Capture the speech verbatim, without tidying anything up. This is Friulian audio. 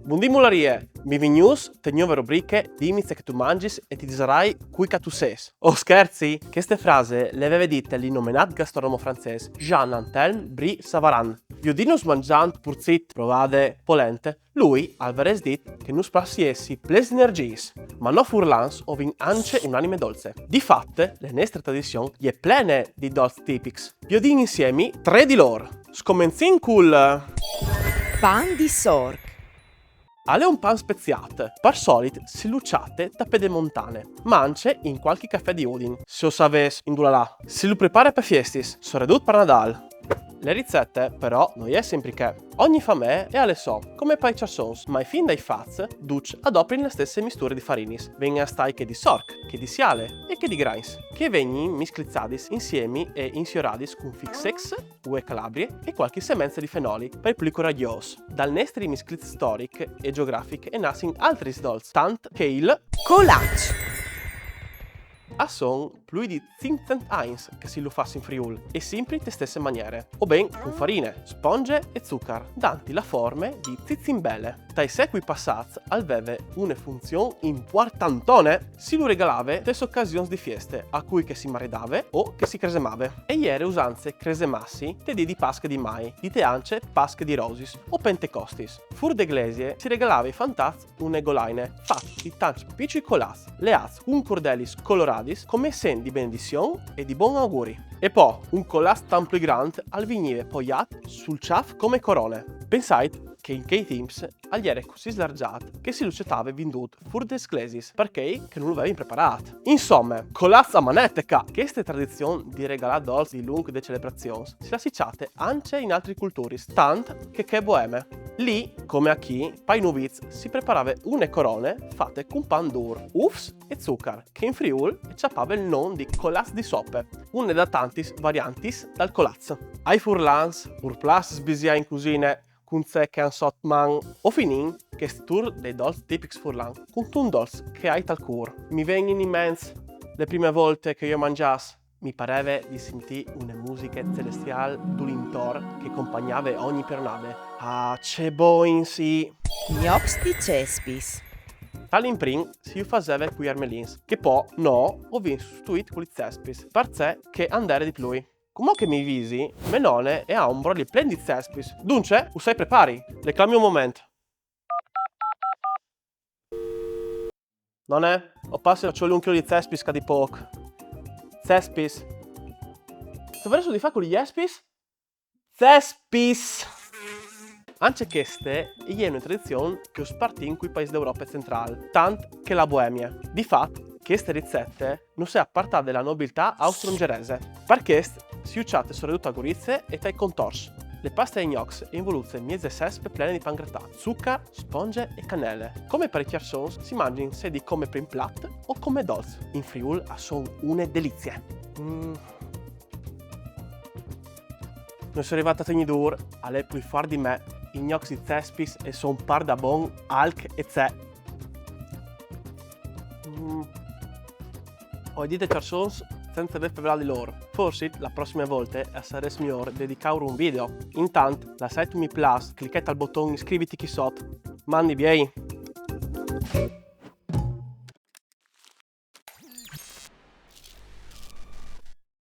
Bundì mularie, benvignûts te gnove rubriche Dimi ce che tu mangis e ti disarai cui che tu sês. Oh, scherzi? Cheste frase le veve dite l'innomenât gastronomo francês Jean Antelme Brie-Savarin. Viodintnus mangjant purcit, provade, polente, lui al varès dit che nus plassiessi plens di energiis, ma nô furlans o vin ancje une anime dolce. Di fat, la nestre tradizion e je plene di dolçs tipics. Viodìn insiemi trê di lôr. Scomencìn cul pan di sorc. Al è un pan speziât, par solit si lu cjate te pedemontane, ma ancje in cualchi cafè di Udin, se o savês indulà lâ. Si lu prepare pe fiestis, soredut par Nadâl. La ricete, però, no je simpri chê. Ogni famee e à le sô, come pai cjarsons, ma a fin dai fats, ducj a doprin la stesse misture di farinis. Ven a stâi chê di sorc, chê di siale e chê di grains, che a vegnin miscliçadis insiemi e insioradis cun fics secs, ue calabrie e cualchi semence di fenoli, par i plui coragjôs. Dal nestri miscliç storic e gjeografic a nassin altris dolçs, tant che il colaç. A son plui di cinccent agns che si lu fâs in Friûl, e simpri te stesse maniere, o ben cun farine, spongje e zucar, danti la forme di cizimbele. Tai secui passâts al veve une funzion impuartantone. Si lu regalave tes occasions di fieste, a cui che si maridave o che si cresemave. E jere usance cresemâsi te dì di Pasche di Mai, dite ancje Pasche di Rosis o Pentecostis. Fûr de glesie si regalave ai fantats une golaine, fate di tancj piçui colaçs, leâts cun cordelis coloradis come segn di benedizion e di bon auguri. E po, un colaç tant plui grant al vignive poiât sul cjâf come corone. Pensait che in chei timps al jere cussì slargjât che si lu cjatave vindût fûr des glesis par chei che no lu vevin preparât. Insome, colaç a manete ca! Cheste tradizion di regalâ dolçs dilunc des celebrazions si la si cjate ancje in altris culturis, tant che chê boeme. Li, come achì, pai nuviçs si preparave une corone fate cun pan dûr, ûfs e zucar, che in Friûl e cjapave il non di colaç di sope, une da tantis variantis dal colaç. Ai furlans ur plâs sbisiâ in cusine cun ce che a àn sot man. O finìn chest tour dai dolçs tipics furlans cuntun dolç che o ai tal cûr. Mi vegnin in ment la prime volte che ju ai mangjâts. Mi pareve di sintî une musiche celestiâl dulintor che compagnave ogni peronade. Ah, ce bogns i gnocs di cespis! Tal imprin si ju faseve cui armelins, che po nô o vin sostituît cu lis cespis, parcè che a 'nd jere di plui. Cumò che mi visi, mê none e à un broli plen di cespis. Duncje, us ai prepari. Le clami un moment. None, o passe a cjoli un chilo di cespis ca di pôc. Cespis. Ce varessu di fâ cu lis cespis? Cespis! Ancje cheste e je une tradizion che us partìn cui paîs de Europe centrâl, tant che la Boemie. Di fat, cheste ricete nus è apartade de la nobiltât austro-ungjerese. Par chest si ju cjate soredut a Gurize e tai contors. La paste ai gnocs e involuze mieze cespe plene di pan gratât, zucar, spongje e canele. Come par i cjarsons si mangjin sedi come prin plat o come dolç. In Friûl a son une delizie. Mm. No soi rivât a tignî dûr, al è plui fuart di me, i gnocs di cespis a son pardabon alc e ce. Mm. O ai dite cjarsons cence vê fevelât di lôr. Forsit la prossime volte al sarès miôr dedicâur un video. Intant, lassait un mi plâs, clicait al boton iscriviti chi sot. Mandi biei!